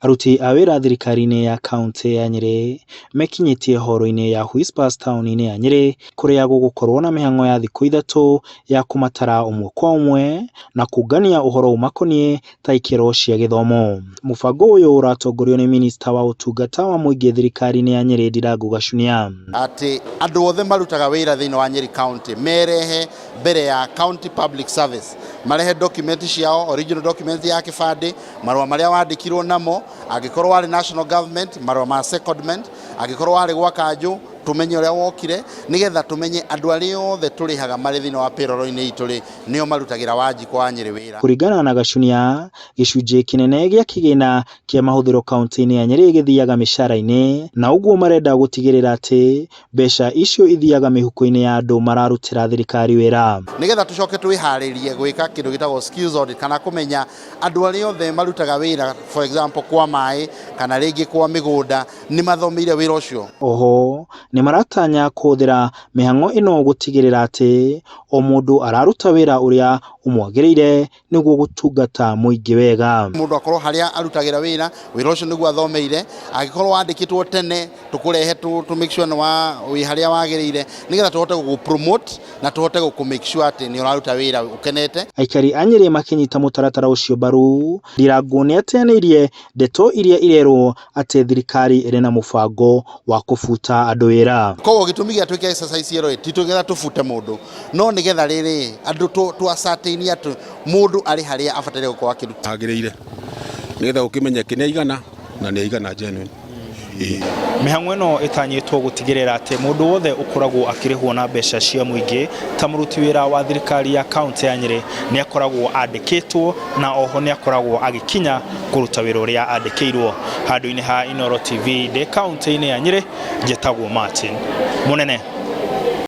Aruti a wĩra thirikari-inĩ ya kauntĩ ya Nyĩrĩ mekinyĩtie horo-inĩ ya Whispers taũni-inĩ ya Nyĩrĩ kũrĩa gũgũkorwo na mĩhang'o ya thikũ 3 ya kũmatara ũmwe kwa ũmwe na kũngania ũhoro ũmakoniĩ ta ikĩro cia gĩthomo. Mũbango ũyũ ũratongorio nĩ minista wa ũtungata wa mũingĩ thirikari-inĩ ya Nyĩrĩ Ndirangu Gacunia. Atĩ andũ othe marutaga wĩra thĩinĩ wa Nyeri County merehe mbere ya County Public Service, marehe document ciao, original document ya kĩbandĩ, marũa marĩa wandĩkirwo namo, angĩkorwo warĩ national government, marũa ma secondment, angĩkorwo warĩ gwa kanjũ, tũmenye ũrĩa wokire, nĩgetha tũmenye andũ arĩa othe tũrĩhaga marĩ thĩinĩ wa payroll-inĩ itũ rĩ, nĩo marutagĩra Wanjikũ wa Nyĩrĩ wĩra. Kũringana na Gacunia, gĩcunjĩ kĩnene gĩa kĩgĩna kĩa mahũthĩro kaunti-inĩ ya Nyĩrĩ gĩthiaga mĩcara-inĩ, na ũguo marenda gũtigĩrĩra atĩ mbeca icio ithiaga mĩhuko-inĩ ya andũ mararutĩra thirikari wĩra. Nĩgetha tũcoke twĩharĩrie gwĩka kĩndũ gĩtagwo skills audit, kana kũmenya andũ arĩa othe marutaga wĩra, for example kwa maĩ kana rĩngĩ kwa mĩgũnda, nĩ mathomeire wĩra ũcio. Oho nĩ maratanya kũhũthĩra mĩhang'o ĩno gũtigĩrĩra atĩ o mũndũ araruta wĩra ũrĩa ũmwagĩrĩire nĩguo gũtungata mũingĩ wega. Mũndũ akorwo harĩa arutagĩra wĩra, wĩra ũcio nĩguo athomeire, angĩkorwo wandĩkĩtwo tene tũkũrehe tũ make sure nĩ wa wĩ harĩa wagĩrĩire, nĩgetha tũhote gũgũ promote na tũhote gũkũ make sure atĩ nĩ ũraruta wĩra ũkenete. Aikari a Nyĩrĩ makĩnyita mũtaratara ũcio mbaru, Ndirangu nĩateanĩirie ndeto iria irerwo atĩ thirikari ĩrĩ na mũbango wa kũbuta andũ wĩra. Koguo gĩtũmi gĩa twĩke exercise ĩno ti tũgetha tũbute mũndũ, no nĩgetha rĩrĩ andũ tũ ascertain atĩ mũndũ arĩ harĩa abataire gũkorwo akĩruta. Agĩrĩire nĩgetha ũkĩmenye nĩ aigana na nĩ aigana genuine. Mĩhang'o ĩno ĩtanyĩtwo gũtigĩrĩra atĩ mũndũ wothe ũkoragwo akĩrĩhwo na mbeca cia mũingĩ ta mũruti wĩra wa thirikari ya kaunti ya Nyĩrĩ nĩ akoragwo andĩkĩtwo na oho nĩ akoragwo agĩkinya kũruta wĩra ũrĩa andĩkĩirwo. Handũ-inĩ ha Inooro TV ndĩ kaunti-inĩ ya Nyĩrĩ, njĩtagwo Martin Mũnene.